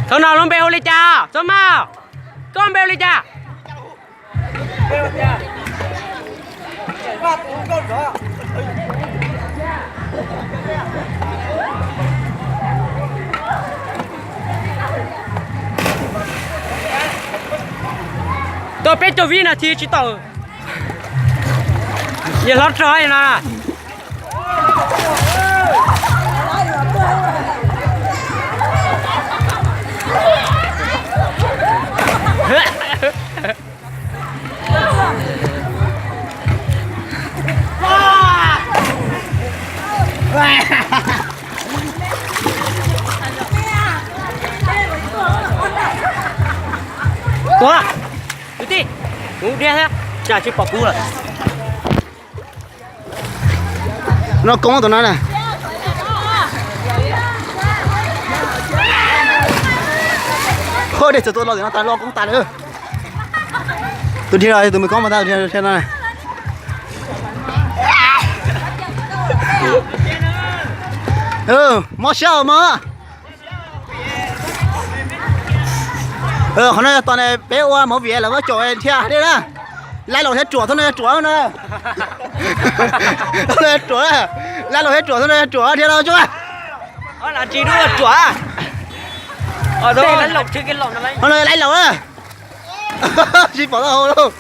Thaum no lub npe hu li cas? Txob Maj, koj npe hu li cas? Tau peb caug vib nas this tsis tau. Yawg hlob rog no. Ua, kwv tij, kuv dhia thiab, tsam tsis pom kuv lawm. No koob tus no na. Hov, dej txawm tua los tim no tas, los koob tas lawm. Tus dhia los tus me koob mas tas, tus dhia no na. Mob siab mog. Qhov no yog tos peb ua movie lawv muab caum dhia thiab na. Laib laus thiab ruam, thaum no yog ruam na. Thaum no yog ruam, laib laus thiab ruam, thaum no yog ruam dhia los tso. Tsis ruam. Qhov no laib laus na. Tsis pom tau hauv lauj.